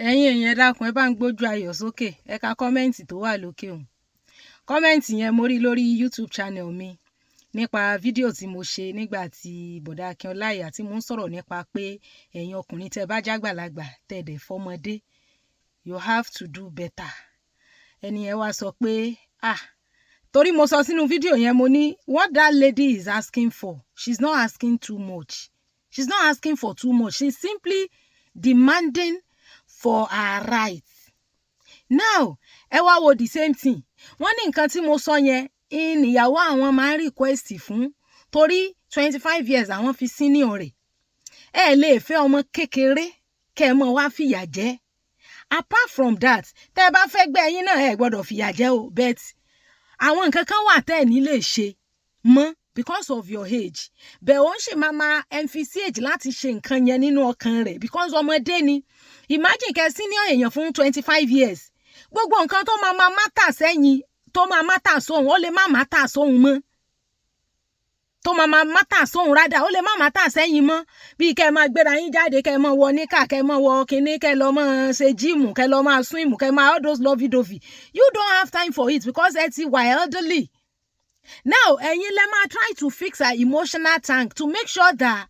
Ẹ̀yin èèyàn, ẹ dákun, ẹ bá ń gbójú ayọ̀ sókè. Ẹ ka comment tó wà lókè òun. Comment yẹn mo rí lórí YouTube channel mi nípa fídíò tí mo ṣe nígbà tí bọ̀dá Akin Ọláìyá tí mo ń sọ̀rọ̀ nípa pé ẹ̀yin ọkùnrin tẹ́ bá jágbàlagbà, tẹ́ dẹ̀ fọmọdé, you have to do better. Ẹni yẹn wá sọ pé, ah, torí mo sọ sínú fídíò yẹn, mo ní what that lady is asking for, she's not asking too much. She's not asking for too much. She's simply demanding for her right. Now ẹ wá wo the same thing, wọ́n ní nǹkan tí mo sọ yẹn ìníyàwó àwọn máa ń request fún, torí 25 years àwọn fi senior rẹ̀. Ẹ lè fẹ́ ọmọ kékeré kẹ́ ẹ mọ̀ wá fìyà jẹ. Apart from that, tẹ́ ẹ bá fẹ́ gbẹ́ ẹyin náà, ẹ gbọ́dọ̀ fìyà jẹ o, but àwọn nǹkan kan wà tẹ́ ẹ ní lè ṣe mọ́ because of your age. Bẹ́ẹ̀ ó ń ṣe máa emphasize láti ṣe nǹkan yẹn nínú ọkàn rẹ̀ because ọmọdé ni. Imagine kẹ́ senior èèyàn fún 25 years, gbogbo nǹkan tó máa matter sẹ́yìn, tó máa matter sóhun, ó lè má matter sóhun mọ́. Tó máa matter sóhun rádà, ó lè má matter sẹ́yìn mọ́. Bíi kẹ́ ẹ máa gbéra yín jáde, kẹ́ ẹ máa wọ níkà, kẹ́ ẹ máa wọ kinní, kẹ́ ẹ lọ máa ṣe gym, kẹ́ ẹ lọ máa swim, kẹ́ ẹ máa all those lovey-dovey, you don't have time for it because ẹ ti wà elderly now. Ẹ̀yin lẹ máa try to fix her emotional tank to make sure that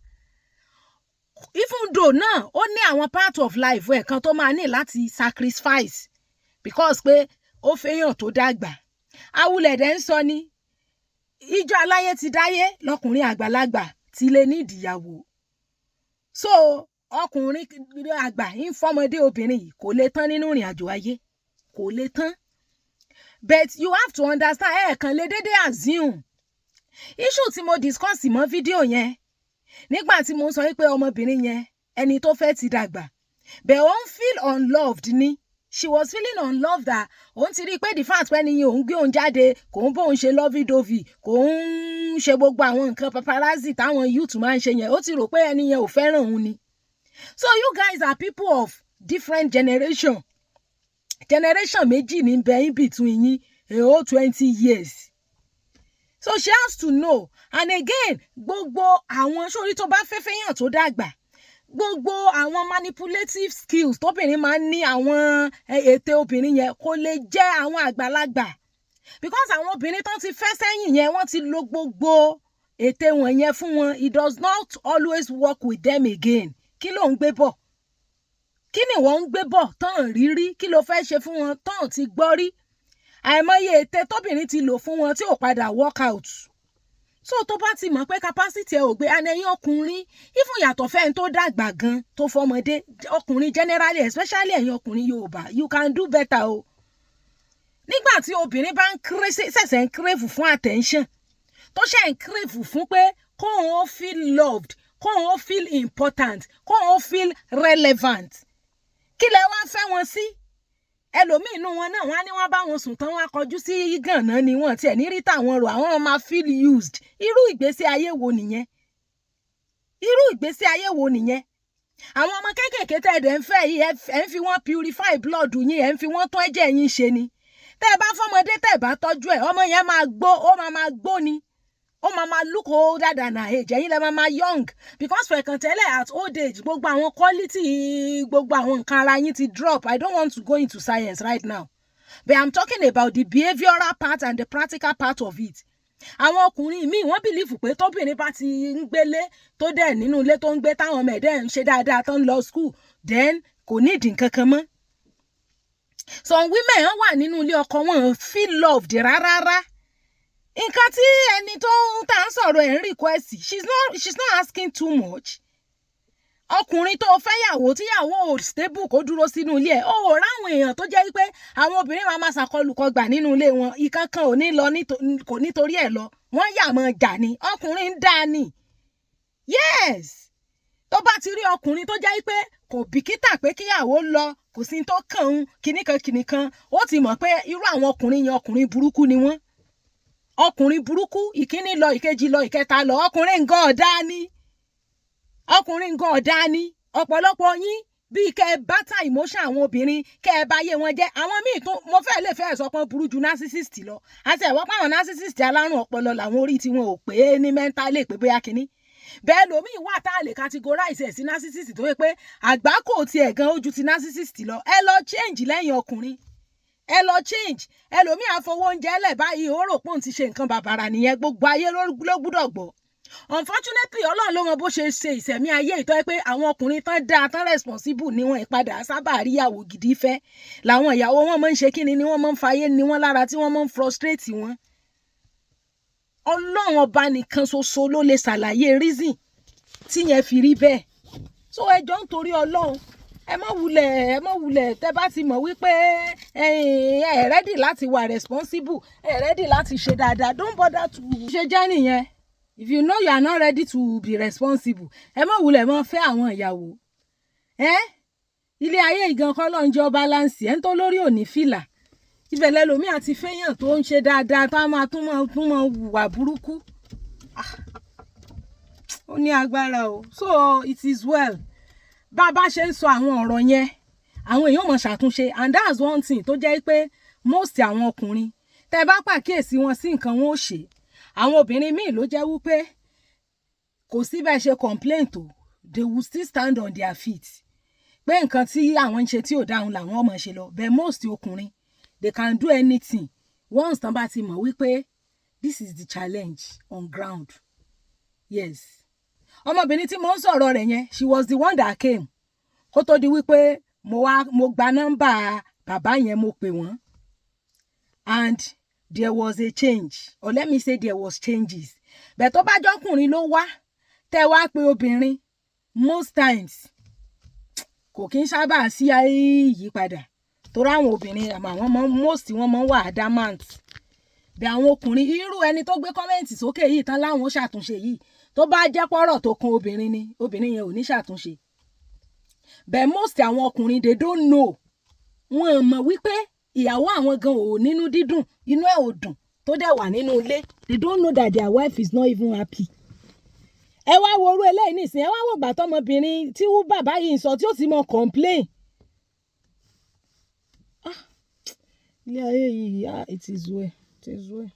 even though náà ó ní àwọn part of life ẹ̀ kan tó máa ní láti sacrifice because pé ó fẹ́yàn tó dàgbà. Awulẹ̀ dẹ̀ ń sọ ni ìjọ aláyé ti dáyé lọkùnrin àgbàlagbà ti lè ní ìdìyàwó. So ọkùnrin àgbà ń fọmọdé obìnrin yìí kò lè tán nínú ìrìn àjò ayé, kò lè tán. But you have to understand, ẹ kàn lè dédé assume. Issue tí mo discuss mọ́ fídíò yẹn nígbà tí mo ń sọ wípé ọmọbìnrin yẹn, ẹni tó fẹ́ ti dàgbà, but ó ń feel unloved ni. She was feeling unloved, that òun ti rí i pé the fact pé ẹni yẹn òun gbé òun jáde, kò ń bóun ṣe lovey-dovey, kò ń ṣe gbogbo àwọn nǹkan paparazzi táwọn youth máa ń ṣe yẹn, ó ti rò pé ẹni yẹn ò fẹ́ràn òun ni. So you guys are people of different generation. Generation méjì ní bẹ in between yín, a whole 20 years. So she has to know. And again, gbogbo àwọn sórí tó bá fẹ́ fẹ́yàn tó dàgbà, gbogbo àwọn manipulative skills tóbìnrin máa ń ní, àwọn ète obìnrin yẹn kò lè jẹ́ àwọn àgbàlagbà, because àwọn obìnrin tó ti fẹ́ sẹ́yìn yẹn, wọ́n ti lo gbogbo ète wọn yẹn fún wọn. It does not always work with them again. Kí ló ń gbé bọ̀? Kí ni wọ́n ń gbé bọ̀ tán rírí? Kí ló fẹ́ ṣe fún wọn tán ti gbọ́ rí? Àìmọye ète tóbìnrin ti lò fún wọn tí ò padà work out. So tó bá ti mọ̀ pé capacity ẹ ò gbé, and ẹ̀yin ọkùnrin, even yàtọ̀ fẹ́ni tó dàgbà gan tó fọmọdé, ọkùnrin generally, especially ẹ̀yin ọkùnrin Yorùbá, you can do better o. Nígbà tí obìnrin bá ń ṣẹ̀ṣẹ̀ ń crave fún attention, tó ṣe ń crave fún pé kóun ó feel loved, kóun ó feel important, kóun ó feel relevant, kí lẹ wá fẹ́ wọn sí? Ẹlòmíì inú wọn náà, wọn á ní wọn bá wọn sùn tán, wọn á kọjú sí gànà ni, wọn tiẹ̀ ní rí tàwọn rò, àwọn máa feel used. Irú ìgbésí ayé wo nìyẹn? Irú ìgbésí ayé wo nìyẹn? Àwọn ọmọ kéékèèké tẹ́ ẹ dẹ̀ ń fẹ́ yìí, ẹ ń fi wọ́n purify blood yín, ẹ ń fi wọ́n tún ẹ̀jẹ̀ yín ṣe ni. Tẹ́ ẹ bá fọmọdé, tẹ́ ẹ bá tọ́jú ẹ̀, ọmọ yẹn máa gbó, ó máa gbó ni. Ó máa look older than her age. Ẹ̀yin lẹ máa young because fẹ̀kàn tẹ́lẹ̀, at old age, gbogbo àwọn quality, gbogbo àwọn nǹkan ara yín ti drop. I don't want to go into science right now, but I'm talking about the behavioural part and the practical part of it. Àwọn ọkùnrin míì, wọ́n believe pé tóbìnrin bá ti ń gbélé, tó dẹ̀ nínú ilé tó ń gbé, táwọn ọmọ ẹ̀ dẹ̀ ń ṣe dáadáa, tó ń lọ school, then kò nídìí nǹkan kan mọ́. Some women wà nínú ilé ọkọ wọn, feel loved rárá. Nǹkan tí ẹni tó ń tà ń sọ̀rọ̀ ẹ̀ ń request, she's not asking too much. Ọkùnrin tó fẹ́yàwó, tíyàwó ò stable, kó dúró sínú ilé ẹ̀, ó ráwọn èèyàn tó jẹ́ wípé àwọn obìnrin máa ma ṣàkọlùkọgbà nínú ilé wọn, ìkankan ò ní lọ, kò nítorí ẹ̀ lọ, wọ́n yà mọ́ jà ní. Ọkùnrin ń dá ni. Yes, tó bá ti rí ọkùnrin tó jẹ́ wípé kò bìkítà pé kíyàwó lọ, kò sí tó kàn ń kíníkan kíníkan, ó ti mọ̀ pé irú àwọn ọkùnrin yẹn, ọkùnrin burúkú ni wọ́n. Ọkùnrin burúkú, ìkíní lọ, ìkejì lọ, ìkẹta lọ, ọkùnrin nǹkan ọ̀dá ni. Ọkùnrin nǹkan ọ̀dá ni. Ọ̀pọ̀lọpọ̀ yín, bíi kẹ́ ẹ batter emotion àwọn obìnrin, kẹ́ ẹ bá yé wọn jẹ́. Àwọn míì tún, mo fẹ́ lè fẹ́ sọ pé burú ju narcissist lọ. Àti ẹ̀wọ́ pé àwọn narcissist, alárùn ọpọlọ làwọn, orí tí wọn ò pé ní mentally, pé bóyá kínní. Bẹ́ẹ̀ lómi wà tá a lè categorize ẹ̀ sí narcissist, tó yẹ pé àgbákò tiẹ̀ gan ojú ti narcissist lọ. Ẹ lọ change lẹ́yìn ọkùnrin, ẹ lọ change. Ẹlòmíì àfọwọ́ oúnjẹ lẹ̀ báyìí, ó rò pé òun ti ṣe nǹkan bàbàrà nìyẹn, gbogbo ayé ló gbúdọ̀ gbọ́. Unfortunately, Ọlọ́run ló mọ bó ṣe ṣe ìṣẹ̀mí ayé ìtọ́ pé àwọn ọkùnrin tán dáa tán responsible ni wọ́n ìpadà sábà rí ìyàwó gidi fẹ́. Làwọn ìyàwó wọn máa ń ṣe kíni ni wọ́n máa ń fayé ni wọ́n lára, tí wọ́n máa ń frustrate wọn. Ọlọ́run Ọba nìkan ṣoṣo ló lè ṣàlàyé reason tí yẹn fi rí bẹ́ẹ̀. So ẹ jọ̀ọ́, nítorí Ọlọ́run, ẹ má wulẹ̀, ẹ má wulẹ̀. Tẹ́ bá ti mọ̀ wípé ẹ ready láti wà responsible, ẹ ready láti ṣe dáadáa, don't bother to ṣe jẹ́ nìyẹn. If you know you are not ready to be responsible, ẹ má wulẹ̀ mọ́ fẹ́ àwọn ìyàwó ẹ. Ilé ayé ìgan kọ́ ló ń jẹ́ balance ẹ̀ ń tó lórí òní fìlà. Ibẹ̀ lẹ́lòmíì àti fẹ́yàn tó ń ṣe dáadáa tó á máa tún máa hùwà burúkú. Ó ní agbára o. So it is well. Bá a bá ṣe ń sọ àwọn ọ̀rọ̀ yẹn, àwọn èèyàn mọ̀ ṣàtúnṣe. And that's one thing tó jẹ́ pé most àwọn ọkùnrin, tẹ́ bá pàkíyèsí wọn sí nǹkan, wọn ò ṣe. Àwọn obìnrin míì ló jẹ́ wípé kò sí bẹ́ẹ̀ ṣe complain tó, they will still stand on their feet pé nǹkan tí àwọn ń ṣe tí ò dáhùn làwọn ọmọ ṣe lọ. But most ọkùnrin, they can do anything once tán bá ti mọ̀ wípé this is the challenge on ground. Yes, ọmọbìnrin tí mo ń sọ̀rọ̀ rẹ̀ yẹn, she was the one that came kó tó di wípé mo wá mo gba nọ́mbà bàbá yẹn, mo pè wọ́n, and there was a change, or let me say there was changes. Bẹ́ẹ̀ tó bá jọ́kùnrin ló wá, tẹ́ wá pé obìnrin, most times kò kí ń sábà sí ìyípadà, torí àwọn obìnrin, àwọn mọ most wọn máa ń wà adamant. Bí àwọn ọkùnrin, irú ẹni tó gbé comment sókè yìí tán láwọn ó ṣàtúnṣe yìí, tó bá jẹ́ pọ́rọ̀ tó kan obìnrin ni, obìnrin yẹn ò ní ṣàtúnṣe. But most àwọn ọkùnrin, they don't know. Wọn mọ̀ wípé ìyàwó àwọn gan ò nínú dídùn, inú ẹ̀ ò dùn tó dẹ̀ wà nínú ilé. They don't know that their wife is not even happy. Ẹ wá wo orú eléyìí nísìnyí, ẹ wá wò gbà tọmọbìnrin tí bàbá yìí ń sọ tí ó ti mọ complain. Ah, ilé ayé yìí, ah, it is well, it is well.